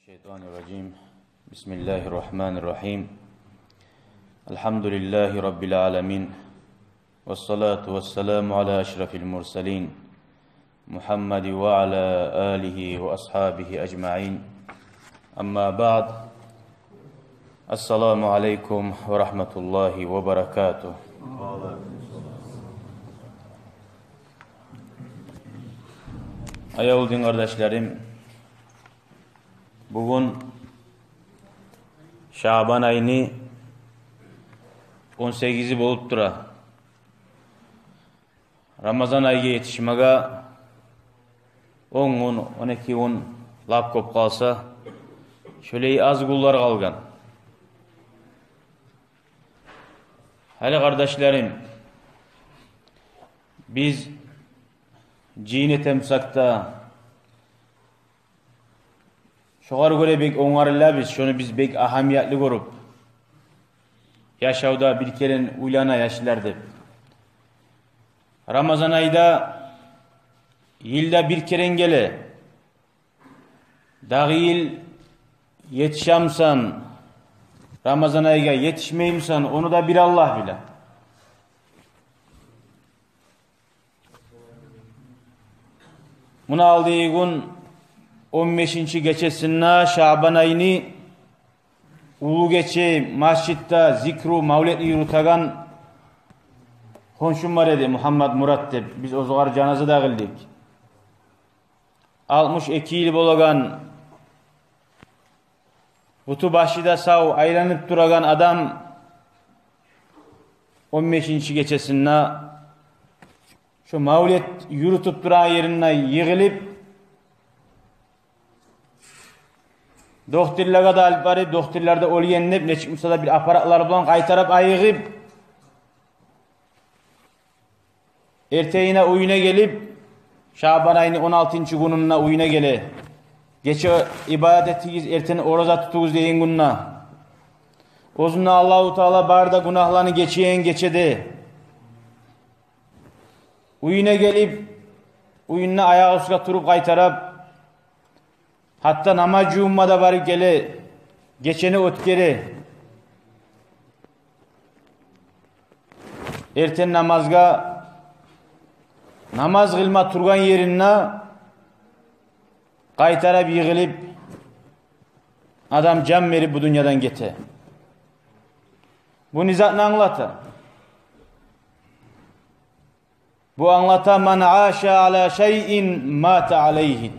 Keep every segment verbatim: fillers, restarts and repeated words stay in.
الشيطان الرجيم. بسم الله الرحمن الرحيم. الحمد لله رب العالمين. والصلاة والسلام على أشرف المرسلين محمد وعلى آله وأصحابه أجمعين. أما بعد. السلام عليكم ورحمة الله وبركاته. Аявлу дин къардашларым, бугюн Шаъбан айны он сегизи болуп тура. Рамазан айгъа етишмеге он гюн, он эки гюн лап кёп къалса, шолай аз гюнлер къалгъан. Гьали, къардашларым, биз жыйын этемсек де, шогъар гёре бек онгарылабыз, шону биз бек агьамиятлы гёрюп, яшавда бир керен уйлана яшлар деп. Рамазан айда йылда бир керен геле. Дагъы йыл етишемисен Рамазан айгъа, етишмеймисен, ону да бир Аллагь биле. Муна алдагъы гюн, он бешинчи гечесинде Шаъбан айны, уллу гече, межитде зикру, мавлетни юрютеген хоншум бар эди, Мугьаммат Мурат деп. Биз огъар жаназа да къылдыкъ. Алтмыш эки йыл болагъан, буту-башы да сав, айланып турагъан адам он бешинчи гечесинде шо мавлет юрютюп турагъан ерине йыгъылып, дохтурлагъа да алып барып, дохтурлар да оьлген деп, нечик буса да бир аппаратлар булан къайтарып айыгъып, эртенине уьюне гелип, Шаъбан айны он алтынчы гюнюнде уьюне геле. Гече ибадат этигиз, эртен ораза тутугъуз деген гюнде. Оьзюнде Аллагьу Таала бары да гюнагьланы гечеген гечеде. Уьюне гелип, уьюнде аякъ уьстге туруп къайтарып, гьатта намаз жувунма да барып геле, гечени оьтгере. Эртен намазгъа, намаз къылма тургъан ерине къайтарып йыгъылып, адам жан берип бу дюньядан гете. Бу не затны англата? Бу англата: «Ман аша ала шайин мата алайгьи».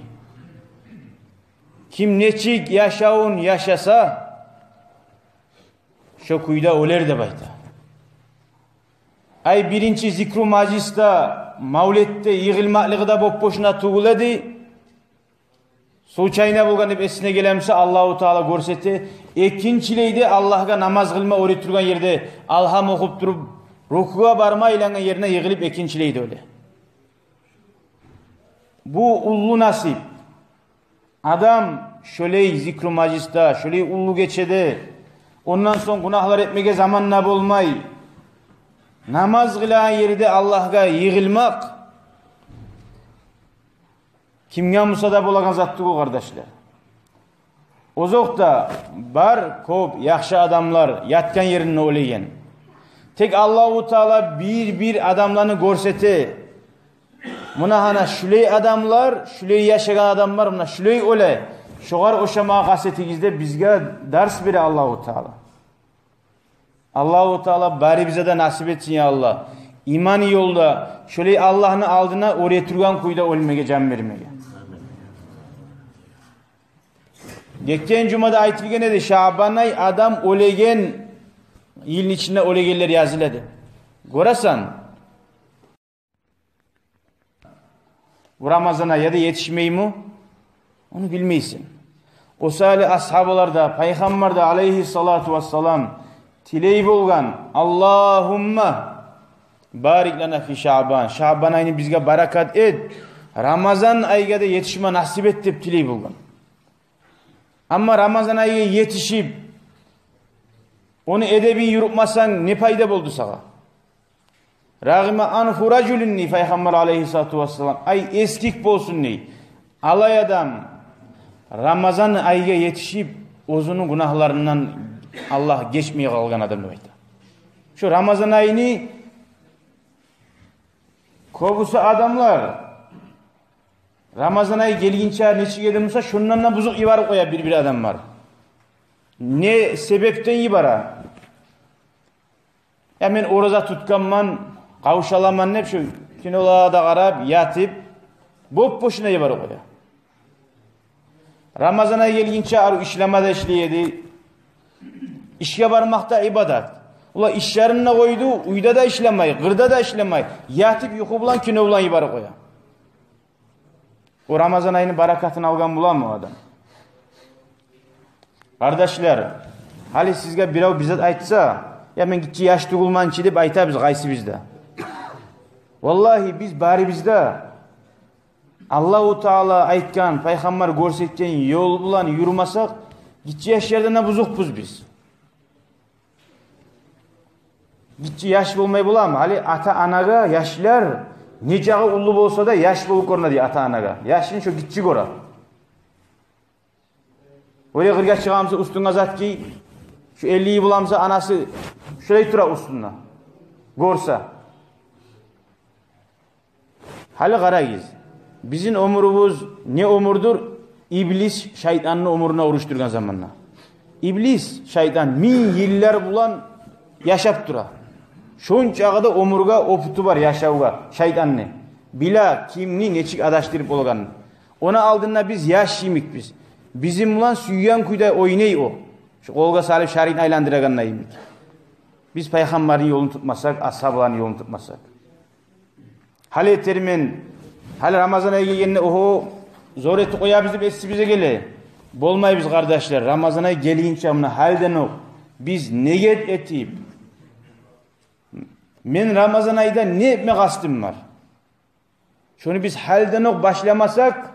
Ким нечик яшавун яшаса, шо кюйде оьлер деп айта. Ай, биринчи зикру мажлисде, мавлетде йыгъылмакълыгъы да боп-бошуна тюгюл эди. Случайно болгъан деп эсине гелемиса, Аллагьу Таала гёрсете, экинчилей де Аллагьгъа намаз къылма оьре тургъан ерде, алгьам охуп туруп, рукугъа барма айлангъан ерине йыгъылып, экинчилей де оьле. Бу уллу насип. Адам шолай зикру мажлисде, шолай уллу гечеде, ондан сонг гюнагьлар этмеге заман да болмай, намаз къылагъан ерде Аллагьгъа йыгъылмакъ кимге буса да болагъан зат тюгюл, къардашлар. Озокъда, бар кёп яхшы адамлар ятгъан еринде оьлеген. Тек Аллагьу Таала бир-бир адамланы гёрсете. Муна гьана шулай адамлар, шулай яшагъан адамлар, муна шулай оьле. Шогъар ошамагъа къаст этигиз деп бизге дарс бере Аллагьу Таала. Аллагьу Таала барыбызгъа да насип этсин, я Аллагь. Иман ёлда, шолай Аллагьны алдына оьре тургъан кюйде оьлмеге, жан бермеге. Гетген жумада айтылгъан эди, Шаъбан ай адам оьлеген, йылны ичинде оьлегенлер языла деп. Гёресен, бу Рамазан ай яда етишмейми, ону билмейсен. О саялы асгьабалар да, Пайхаммар да, алайгьиссалату вассалам, тилей болгъан: «Аллагьумма барик лана фи Шаъбан». Шаъбан айны бизге баракат эт, Рамазан айгъа да етишме насип эт деп тилей болгъан. Амма Рамазан айгъа етишип, ону эдебин юрютмесенг, не пайда болду сагъа? «Рагъима анфу ражулин», дей Пайхаммар алайгьиссалату вассалам. Ай, эсгик болсун, дей. Алай адам, Рамазан айгъа етишип, оьзюню гюнагьларындан Аллагь гечмей къалгъан адам деп айта. Шо Рамазан айны кёбюсю адамлар Рамазан ай гелгинче нечик эди буса, шондан да бузукъ йиберип къоя бир-бир адамлар. Не себепден йибере? Я мен ораза тутгъанман, къавшаламан деп, шо кинолагъа да къарап, ятып, боп-бошуна йиберип къоя. Рамазан ай гелгинче арив ишлеме де ишлей эди. Ишге бармакъ да ибадат. Олар ишлерин де къойду, уьйде де ишлемей, къырда да ишлемей, ятып юху булан, кино булан йиберип къоя. О Рамазан айны баракатын алгъан боламы о адам? Къардашлар, гьали сизге бирев бир зат айтса, я мен гиччи яш тюгюлмен чи деп айтабыз къайсыбыз да. Валлагьи, биз барыбыз да Аллагьу Таала айтгъан, пайхаммар гёрсетген ёл булан юрюмесек, гиччи яшлардан да бузукъбуз биз. Гиччи яш болмай боламы? Гьали ата-анагъа яшлар нечакъы уллу болса да, яш болуп гёрюне дей ата-анагъа. Яшын шо гиччи гёре. Оьле къыргъа чыгъа буса, уьстюнге зат гий, шо элли йыл бола буса, анасы шолай тура уьстюнде. Гёрсе. Гьали къарагъыз, бизин оьмюрюбюз не оьмюрдюр? Иблис шайтанны оьмюрюне урушдургъан заманда. Иблис шайтан минг йыллар булан яшап тура. Шончакъы да оьмюрге опыту бар яшавгъа шайтанны. Биле кимни нечик адашдырып болгъанын. Ону алдында биз яш йимикбиз. Бизин булан сюйген кюйде ойнай о. Шо къолгъа салып шарин айландырагъанда йимик. Биз пайхаммарны ёлун тутмасакъ, асгьабаланы ёлун тутмасакъ. Гьали этермен, гьали Рамазан ай гелгенде, огьо, зор этип къоябыз деп эсибизге геле. Болмайбыз, къардашлар. Рамазан ай гелгинче, муна гьалиден окъ биз негет этип, мен Рамазан айда не этме къастым бар? Шону биз гьалиден окъ башламасакъ,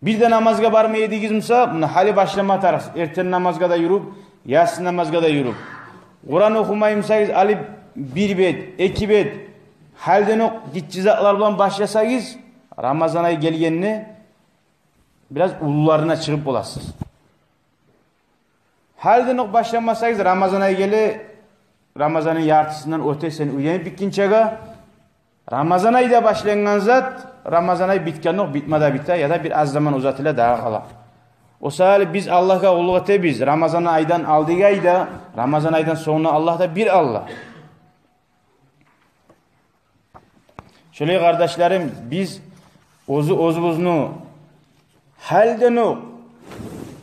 бир де намазгъа бармай эдигиз буса, муна гьали башлама тарыкъ. Эртен намазгъа да юрюп, яссы намазгъа да юрюп. Къуран охумай бусагъыз, алып бир бет, эки бет, гьалиден окъ гиччи затлар булан башласагъыз, Рамазан ай гелгенде бираз уллуларына чыгъып боласыз. Гьалиден окъ башламасагъыз, Рамазан ай геле, Рамазанны яртысындан оьте сен уьйленип битгинчеге. Рамазан айда башлангъан зат Рамазан ай битгенде окъ битме де бите, яда бир аз заман узатыла, дагъы къала. О саялы биз Аллагьгъа къуллукъ этебиз Рамазан айдан алдагъы айда, Рамазан айдан сонг да Аллагь да бир Аллагь. Шолай, къардашларым, биз оьзю-, оьзюбюзню гьалиден окъ,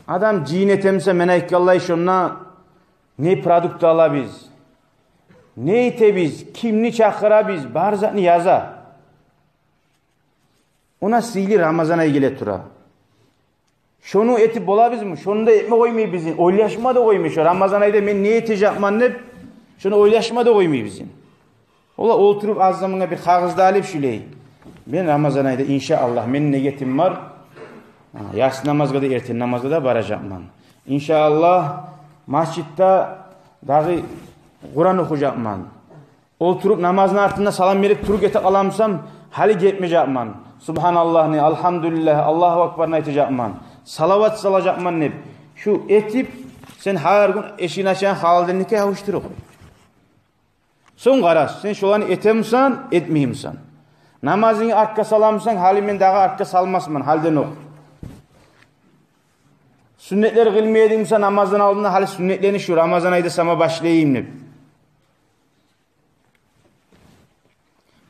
адам жыйын этемисе, мен айтгъанлай, шонда не продукт алабыз, не этебиз, кимни чакъырабыз, бар затны яза. Она сыйлы Рамазан ай геле тура. Шону этип болабызмы? Шону да этме къоймай бизин. Ойлашма да къоймай, шо Рамазан айда мен не этежекмен деп, шону ойлашма да къоймай бизин. Олар олтуруп, аз замангъа бир къагъыз да алып шулай: мен Рамазан айда, иншааллагь, мени негетим бар, гьа, яссы намазгъа да, эртен намазгъа да баражакъман. Иншааллагь, межитде дагъы Къуран охужакъман. Олтуруп, намазны артында салам берип туруп гете къала бусам, гьали гетмежекмен. Субгьаналлагьны, альгьамдулиллагь, Аллагьу акбарны айтажакъман. Салават салажакъман деп. Шу этип, сен гьар гюн эшигин ачагъан халиденликге авуштуруп къой. Сонг къара, сен шоланы этемисен, этмеймисен. Намазынгны артгъа саламысан, гьали мен дагъы артгъа салмасман, гьалиден окъ. Сюннетлер къылмай эдимисан намаздан алдында, гьали сюннетлени шу Рамазан айда сама башлайым деп.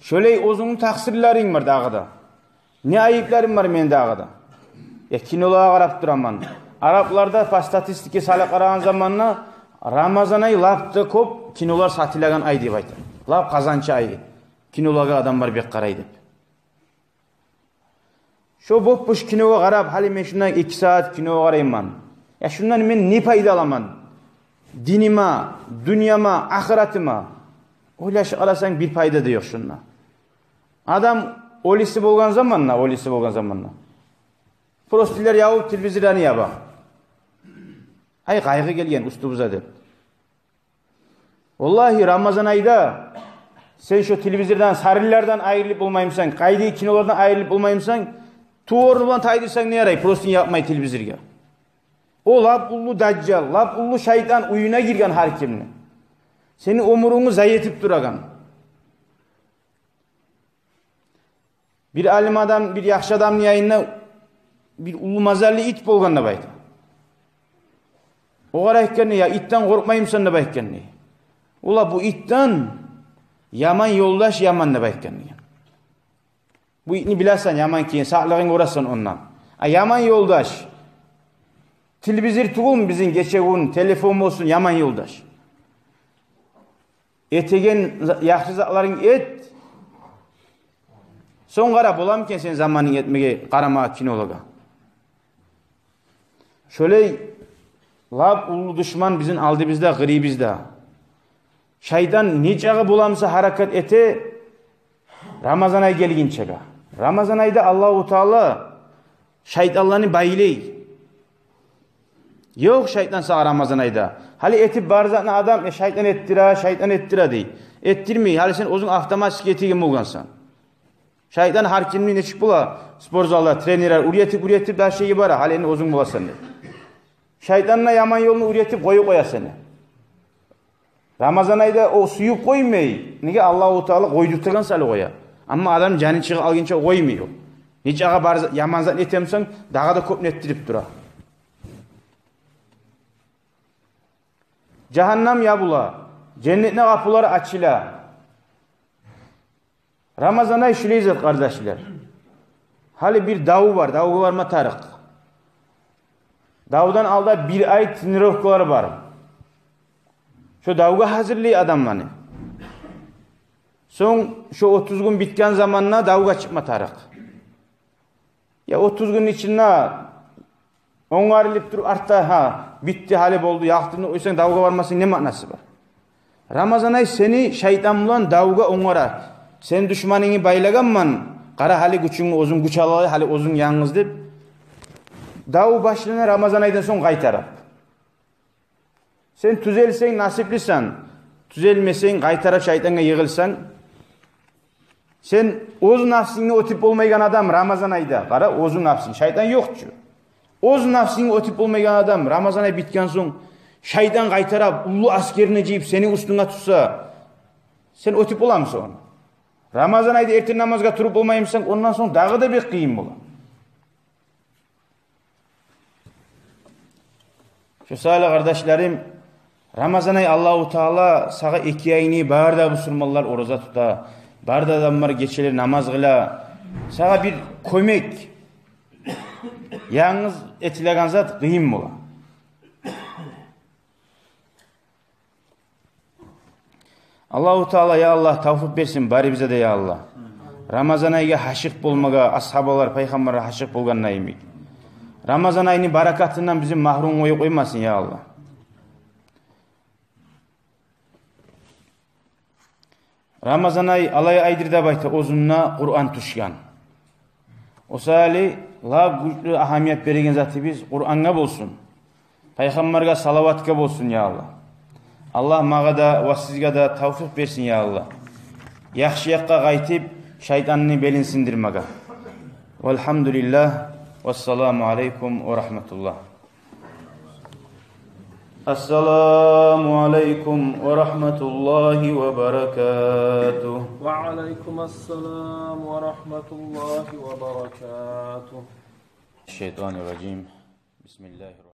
Шолай оьзюнгню такъсырларынг бар дагъы да. Не айыпларым бар мени дагъы да? Я, кинолагъа къарап тураман. Арапларда, по статистике салып къарагъан заманда, Рамазан ай лап да кёп кинолар сатылагъан ай деп айта. Лап къазанчы ай. Кинолагъа адамлар бек къарай деп. Шо боп-бош киногъа къарап, гьали мен шундан эки сагьат киногъа къарайман. Я, шундан мен не пайда аламан? Диниме, дюньяма, ахыратыма. Ойлашып къарасанг, бир пайда да ёкъ шунда. Адам оьлеси болгъан заманда, оьлеси болгъан заманда, простыляр явуп, телевизордан яба. Ай, къайгъы гелген уьстюбюзге деп. Валлагьи, Рамазан айда сен шо телевизордан, сарынлардан айрылып болмаймысан, къайдагъы кинолардан айрылып болмаймысан, Тувор булан тайдырсанг не ярай, простынь якъмай телевизоргъа. О лап уллу дажжал, лап уллу шайтан уьюне гирген гьар кимни. Сени оьмюрюнгню зая этип турагъан. Бир алим адам, бир яхшы адамны янында бир уллу мазаллы ит болгъан деп айта. Огъар айтгъан: «Я, итден къоркъмаймысан?» — деп айтгъан. Ола: «Бу итден яман ёлдаш яман», — деп айтгъан деген. Бу итни биласан яман экенин, сакълыгъын гёресен ондан. А яман ёлдаш телевизор тюгюлмю бизин гече-гюн, телефон болсун, яман ёлдаш. Этеген за-, яхшы затларынг эт. Сонг къара, боламы экен сени заманынг этмеге, къарамагъа кинолагъа. Шолай лап уллу душман бизин алдыбызда, къырыйыбызда. Шайтан нечакъы боламыса гьаракат эте, Рамазан ай гелгинчеге. Рамазан айда Аллагьу Таала шайтанланы байлай. Ёкъ шайтан сагъа Рамазан айда. Гьали этип бар затны адам: «Э, шайтан этдире, шайтан этдире», — дей. Этдирмей. Гьали сен оьзюнг автоматически этеген болгъансан. Шайтан гьар кимни нечик бола, спортзалда тренерлер уьйретип, уьйретип, дагъы шейге бара, гьали энни оьзюнг боласан деп. Шайтан да яман ёлну уьйретип къоюп къоя сени. Рамазан айда о сююп къоймай. Неге? Аллагьу Таала къойдуртагъан саялы къоя. Амма адам жаны чыгъып алгъынча къоймай о. Нечакъы бар за-, яман затны этемсен, дагъы да кёпню этдирип тура. Жагьаннам ябула, женнетни къапулары ачыла. Рамазан ай шулай зат, къардашлар. Гьали бир дав бар, давгъа барма тарыкъ. Давдан алда бир ай тренировкалар бар. Шо давгъа гьазирлей адамланы. Сонг шо отуз гюн битген заманда давгъа чыкъма тарыкъ. Я отуз гюнню ичинде онгарылып туруп, артда, гьа, битди, гьали болду, якътырны къойсанг, давгъа бармасанг, не маънасы бар? Рамазан ай сени шайтан булан давгъа онгара. Сени душманынгны байлагъанман, къара, гьали гючюнгню оьзюнг гюч ала, гьали оьзюнг янгыз деп. Дав башлана Рамазан айдан сонг къайтарып. Сен тюзелсенг, насиплисен, тюзелмесенг, къайтарып шайтангъа йыгъылсанг, сен оьз нафсынгны оьтюп болмайгъан адам Рамазан айда, къара, оьз нафсынг, шайтан ёкъ чу. Оьз нафсынгны оьтюп болмайгъан адам Рамазан ай битген сонг, шайтан къайтарып, уллу аскерин жыйып, сени уьстюнге тюшсе, сен оьтюп боламысан ону? Рамазан айда эртен намазгъа туруп болмаймысан, ондан сонг дагъы да бек къыйын бола. Шо саялы, къардашларым, Рамазан ай, Аллагьу Таала сагъа эки айны, бары да бусурманлар ораза тута, бары да адамлар гечелер намаз къыла, сагъа бир кёмек. Янгыз этилеген зат къыйын бола. Аллагьу Таала, я Аллагь, тавфикъ берсин барыбызгъа да, я Аллагь. Рамазан айгъа гьашыкъ болмагъа, асгьабалар пайхаммаргъа гьашыкъ болгъанда йимик. Рамазан айны баракатындан бизин магьрюм къоюп къоймасын, я Аллагь. Рамазан ай алай айдыр деп айта, оьзюнде Къуран тюшген. О саялы лап гючлю агьамият береген затыбыз Къурангъа болсун. Пайхаммаргъа салаватгъа болсун, я Аллагь. Аллагь магъа да ва сизге де тавфикъ берсин, я Аллагь. Яхшы якъгъа къайтып, шайтанны белин сындырмагъа. Валгьамдулиллагь. Вассаламу алейкум ва рагьматуллагь. Ассаламу алейкум ва рагьматуллагьи ва баракатугь. وعليكم السلام ورحمة الله وبركاته. الشيطان الرجيم. بسم الله الرحمن